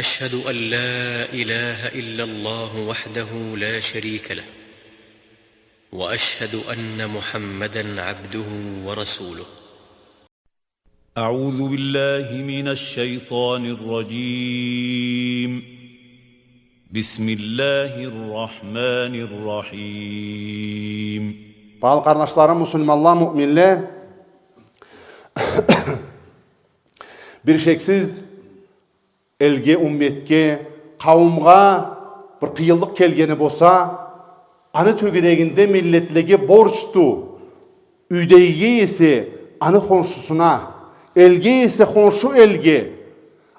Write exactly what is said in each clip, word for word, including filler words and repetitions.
أشهد أن لا إله إلا الله وحده لا شريك له، وأشهد أن محمدا عبده ورسوله. أعوذ بالله من الشيطان الرجيم. بسم الله الرحمن الرحيم. Багъалы къарнашларым, муслиманла, муъминле, бир шексиз, элге, умметге, къауумгъа бир къыйынлыкъ келгени болса, аны тёгерегинде миллетлеге борчду, юйдегиге эсе аны хоншусуна, элге эсе хоншу элге,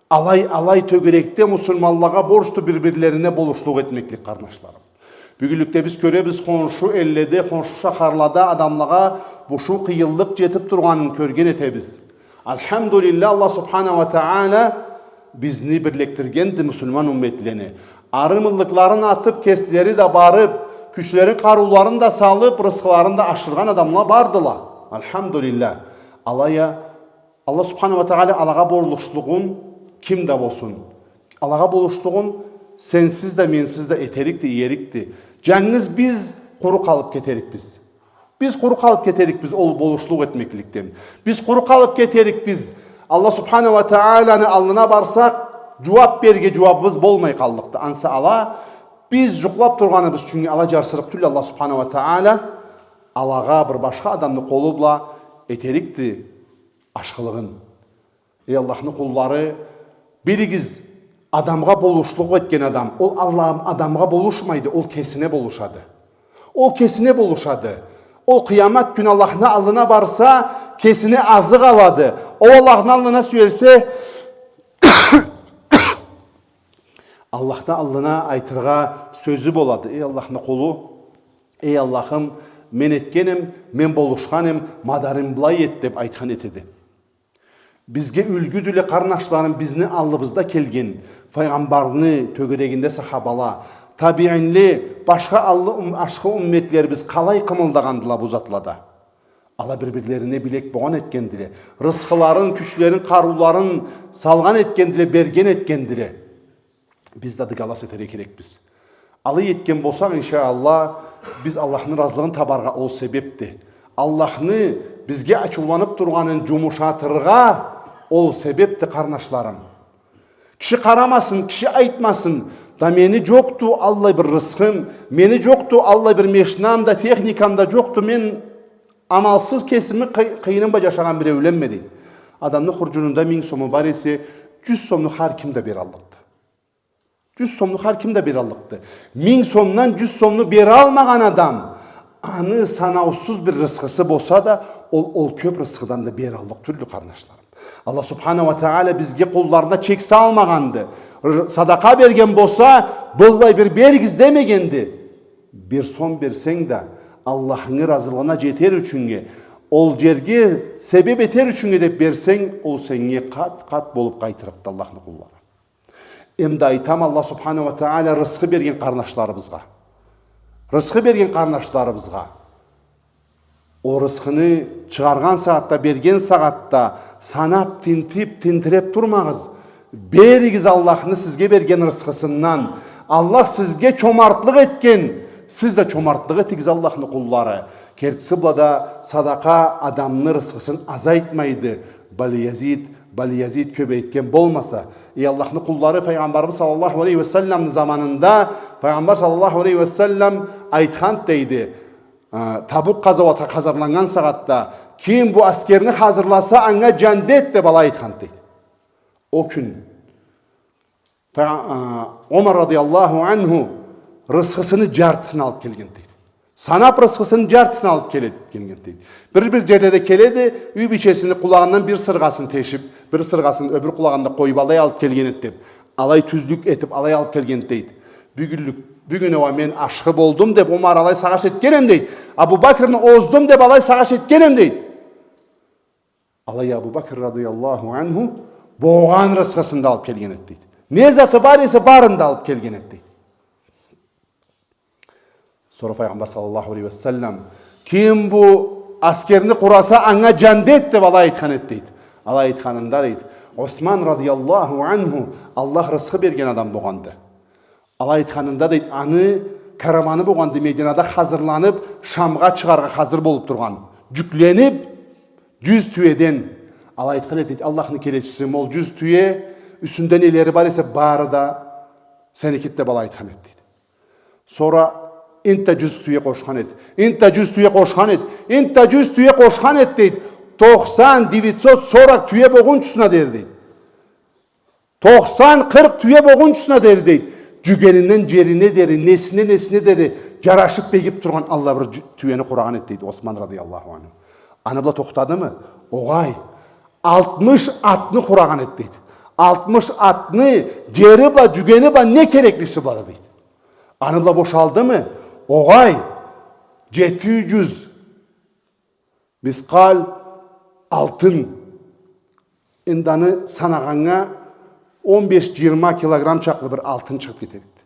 алай, алай тёгерекде муслиманлагъа борчду бир-бирлерине болушлукъ этмеклик, къарнашларым. Бюгюнлюкде биз кёребиз, хоншу элледе, хоншу шахарлада адамлагъа бушуу къыйынлыкъ джетип тургъанын кёрген этебиз. Альхамдулиллях, Аллах субхана уа тагъала бизни бирлектиргенди, муслиман умметлени. Ары мыллыкларын атып, кеслери да барып, кючлерин, къарыуларын да салып, рысхыларын да ашыргъан адамла бардыла. Альхамдулиллях. Алай а Аллах субхана уа тагъала алагъа болушлугъун ким да болсун, алагъа болушлугъун сенсиз да, менсиз да этерикди, иерикди. Джангыз биз къуру къалып кетерикбиз. Биз къуру къалып кетерикбиз ол болушлукъ этмекликден. Биз къуру къалып кетерикбиз. Аллах субхана уа тагъаланы аллына барсакъ, джууап берирге джууабыбыз болмай къаллыкъды. Ансы ала, биз джукълап тургъаныбыз ючюн ала джарсырыкъ тюлдю Аллах субхана уа тагъала, алагъа бир башха адамны къолу бла этерикди ашхылыгъын. Эй Аллахны къуллары, билигиз, адамгъа болушлукъ этген адам, ол Аллах адамгъа болушмайды, ол кесине болушады. Ол кесине болушады. Ол къыямат кюн Аллахны аллына барса, кесине азыкъ алады. Ол Аллахны аллына сюелсе, Аллахны аллына айтыргъа сёзю болады. Эй Аллахны къулу, эй Аллахым, мен этгенем, мен болушханем, мадарым былай эт, деп айтхан этеди. Бизге юлгюдюле, къарнашларым, бизни аллыбызда келген файгъамбарны тёгерегинде сахабала, табиинле, башха аллы ум-, ашхы умметлерибиз къалай къымылдагъандыла бу затлада. Ала бир-бирлерине билек болгъан этгендиле. Рысхыларын, кючлерин, къарыуларын салгъан этгендиле, берген этгендиле. Биз да дыгалас этерге керекбиз. Алай этген болсакъ, иншаАллах, биз Аллахны разылыгъын табаргъа ол себепди. Аллахны бизге ачыуланып тургъанын джумушатыргъа ол себепди, къарнашларым. Киши къарамасын, киши айтмасын: «Да мени джокъду аллай бир рысхым, мени джокъду аллай бир машинам да, техникам да джокъду, мен амалсыз кесими къый-, къыйыным бла джашагъан биреуленме», — дейди. Адамны хурджунунда минг сому бар эсе, джюз сомну хар ким да бераллыкъды. Джюз сомну хар ким да бераллыкъды. Минг сомдан джюз сомну бералмагъан адам, аны санаусуз бир рысхысы болса да, ол, ол кёп рысхыдан да бераллыкъ тюлдю, къарнашларым. Аллах субхана уа тагъала бизге къулларына чек салмагъанды. Р-, садакъа берген болса, быллай бир беригиз демегенди. Бир сом берсенг да, Аллахынгы разылыгъына джетер ючюннге, ол джерге себеп этер ючюннге деп берсенг, ол сеннге къат-къат болуп къайтырыкъды, Аллахны къуллары. Эм да айтама, Аллах субхана уа тагъала рысхы берген къарнашларыбызгъа. Рысхы берген къарнашларыбызгъа. Ол рысхыны чыгъаргъан сагъатда, берген сагъатда санап, тинтип, тинтиреп турмагъыз. Беригиз Аллахны сизге берген рысхысындан. Аллах сизге чомартлыкъ этген, сиз да чомартлыкъ этигиз, Аллахны къуллары. Кертиси бла да садакъа адамны рысхысын азайтмайды. Бал язид, бал язид, кёбейтген болмаса. Эй Аллахны къуллары, Файгъамбарыбыз саллаллаху алейхи ва салламны заманында Файгъамбар саллаллаху алейхи ва саллам айтхан дейди, а, Табук къазауатха хазырланнган сагъатда: «Ким бу аскерни хазырласа, анга джандет», — деп алай айтхан дейди. Ол кюн Фа-, а, Омар радияллаху анху рысхысыны джартысын алып келген дейди. Санап, рысхысыны джартысын алып келе-, келген дейди. Бир-бир джерледе келеди, юй бийчесини къулагъындан бир сыргъасын тешип, бир сыргъасын ёбюр къулагъында къоюп, алай алып келген эди деп. Алай тюзлюк этип, алай алып келген дейди. Бюгюнлюк, бюгюн уа мен ашхы болдум деп, Омар, алай сагъыш этгенем дейди. Абу Бакрны оздум деп, алай сагъыш этгенем дейди. Алай Абу Бакр радияллаху анху болгъан рысхысын да алып келген эди дейди. Не заты бар эсе, барын да алып келген эди дейди. Сора Файгъамбар саллаллаху алейхи ва саллам: «Ким бу аскерни къураса, анга джандет», — деп алай айтхан эди дейди. Алай айтханында дейди, Осман радияллаху анху, Аллах рысхы берген адам болгъанды. Алай айтханында, дейди, аны караваны болгъанды, Мединада хазырланып, Шамгъа чыгъаргъа хазыр болуп тургъан. Джюкленип, джюз тюеден. Алай айтхан эди, дейди, Аллахны келечиси, ол джюз тюе, юсюнде нелери бар эсе, бары да сеникиди деп алай айтхан эди, дейди. Сора энтда джюз тюе къошхан эди. Энтда джюз тюе къошхан эди. Энтда джюз тюе къошхан эди, дейди. Тохсан, девятьсот сорок тюе болгъунчусуна дери, дейди. Тохсан, къыркъ тюе болгъунчусуна дери, дейди. Джюгенинден джерине дери, несине, несине дери, джарашып, бегип тургъан аллай бир джю-, тюени къурагъан эди, дейди, Осман радияллаху анху. Аны бла тохтадымы? Огъай. Алтмыш атны къурагъан эди, дейди. Алтмыш атны, джери бла, джюгени бла, не кереклиси бла да, дейди. Аны бла бошалдымы? Огъай, джети джюз мискъал алтын. Энди аны санагъаннга он беш-джыйырма килограмм чакълы бир алтын чыгъып кетер эди.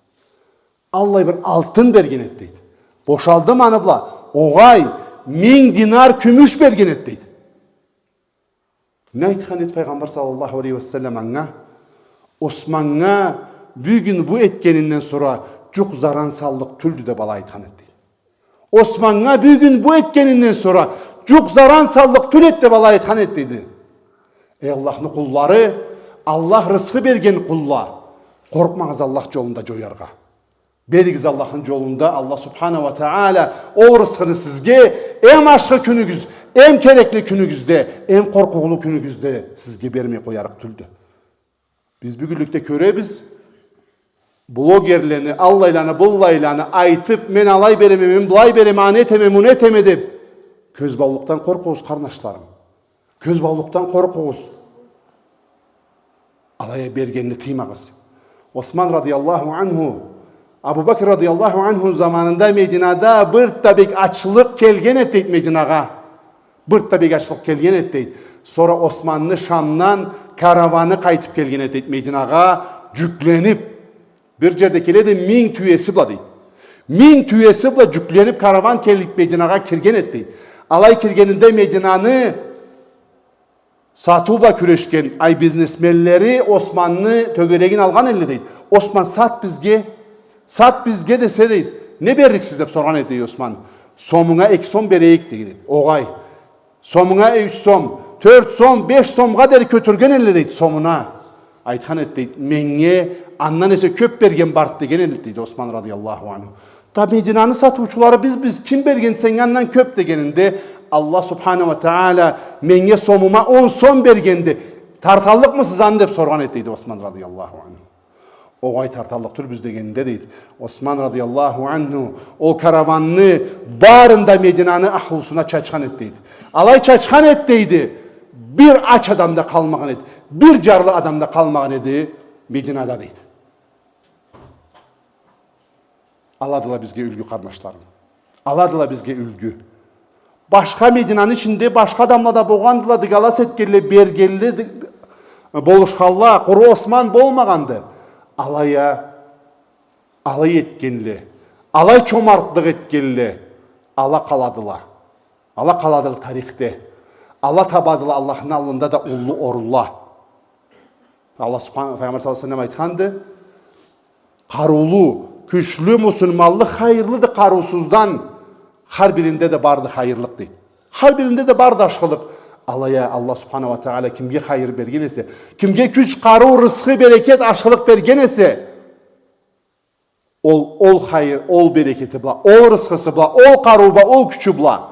Аллай бир алтын берген эди, дейди. Бошалдымы аны бла? Огъай, минг динар кюмюш берген эди, дейди. Не айтхан эди Пайгъамбар саллаллаху алейхи ва саллам анга? Османнга бюгюн бу этгенинден сора джукъ заран саллыкъ тюлдю деп алай айтхан эди, дейди. Османнга бюгюн бу этгенинден сора джукъ заран саллыкъ тюл эди деп алай айтхан эди, дейди. Эй Аллахны къуллары, Аллах рысхы берген къулла, къоркъмагъыз Аллах джолунда джояргъа. Беригиз Аллахны джолунда, Аллах субхана ва тааля ол рысхыны сизге эм ашхы кюнюгюз, эм керекли кюнюгюзде, эм къоркъуулу кюнюгюзде сизге бермей къоярыкъ тюлдю. Биз бюгюнлюкде кёребиз, блогерлени, аллайланы, быллайланы айтып, мен алай береме, мен былай береме, аны этеме, муну этеме деп. Кёзбаулукъдан къоркъугъуз, къарнашларым. Кёзбаулукъдан къоркъугъуз. Алай бергенни тыймагъыз. Осман радияллаху анху, Абу Бакр радияллаху анху заманында Мединада бир да бек ачлыкъ келген эди, дейди, Мединагъа. Бир да бек ачлыкъ келген эди, дейди. Сора Османны Шамдан караваны къайтып келген эди, дейди, Мединагъа джюкленип. Бир джерде келеди, минг тюеси бла, дейди. Минг тюеси бла джюкленип караван келип Мединагъа кирген эди, дейди. Алай киргенинде Мединаны сатыу бла кюрешген, ай, бизнесменлери Османны тёгерегин алгъан эдиле, дейди. Осман, сат бизге, сат бизге десе, дейди. Не берликсиз деп соргъан эди, дейди, Осман. Сомунга эки сом берейик деген эди. Огъай. Сомунга юч сом, тёрт сом, беш сомгъа дери кётюрген эдиле, дейди, сомуна. Айтхан эди, дейди, меннге андан эсе кёп берген барды деген эди, дейди, Осман радияллаху анху. Да Мединаны сатыучулары биз, биз, ким берген сеннге андан кёп дегенинде, Аллах субхана ва тааля меннге сомума он сом бергенди, тарталлыкъмысыз аны деп соргъан эди, дейди, Осман радияллаху анху. Огъай, тарталлыкъ тюлбюз дегенинде, дейди, Осман радияллаху анху ол караванны барын да Мединаны ахлусуна чачхан эди, дейди. Алай чачхан эди, дейди, бир ач адам да къалмагъан эди, бир джарлы адам да къалмагъан эди Мединада, дейди. Аладыла бизге юлгю, къарнашларым. Аладыла бизге юлгю. Башха Мединаны ичинде башха адамла да болгъандыла, дыгалас этгенле, бергенле, ды-, болушханла, къуру Осман болмагъанды. Алай а, алай этгенле, алай чомартлыкъ этгенле, ала къаладыла. Ала къаладыла тарихде. Ала табадыла Аллахны аллында да уллу орунла. Аллах субхана, Пайгъамбар саллаллаху алейхи ва саллам айтханды, къарыулу, кючлю муслиманлыкъ хайырлыды къарыусуздан, хар биринде да барды хайырлыкъ, дейди. Хар биринде да барды ашхылыкъ. Алай а Аллах субхана ва тааля кимге хайыр берген эсе, кимге кюч, къарыу, рысхы, берекет, ашхылыкъ берген эсе, ол, ол хайыр, ол берекети бла, ол рысхысы бла, ол къарыу бла, ол кючю бла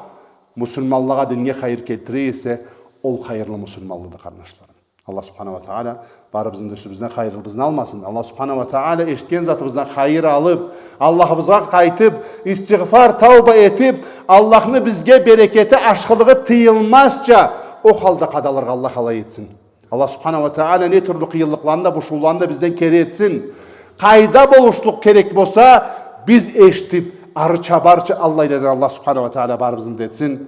муслиманлагъа, динге хайыр келтире эсе, ол хайырлы муслиманлыды, къарнашларым. Аллах субхана ва тааля барыбызны да юсюбюзден хайырыбызны алмасын. Аллах субхана ва тааля эшитген затыбыздан хайыр алып, Аллахыбызгъа къайтып, истигъфар, тауба этип, Аллахны бизге берекети, ашхылыгъы тыйылмазча, ол халда къадалыргъа Аллах алай этсин. Аллах субхана ва тааля не тюрлю къыйынлыкъланы да, бушууланы да бизден кери этсин. Къайда болушлукъ керек болса, биз эшитип, ары чабарча аллайладан Аллах субхана ва тааля барыбызны да этсин.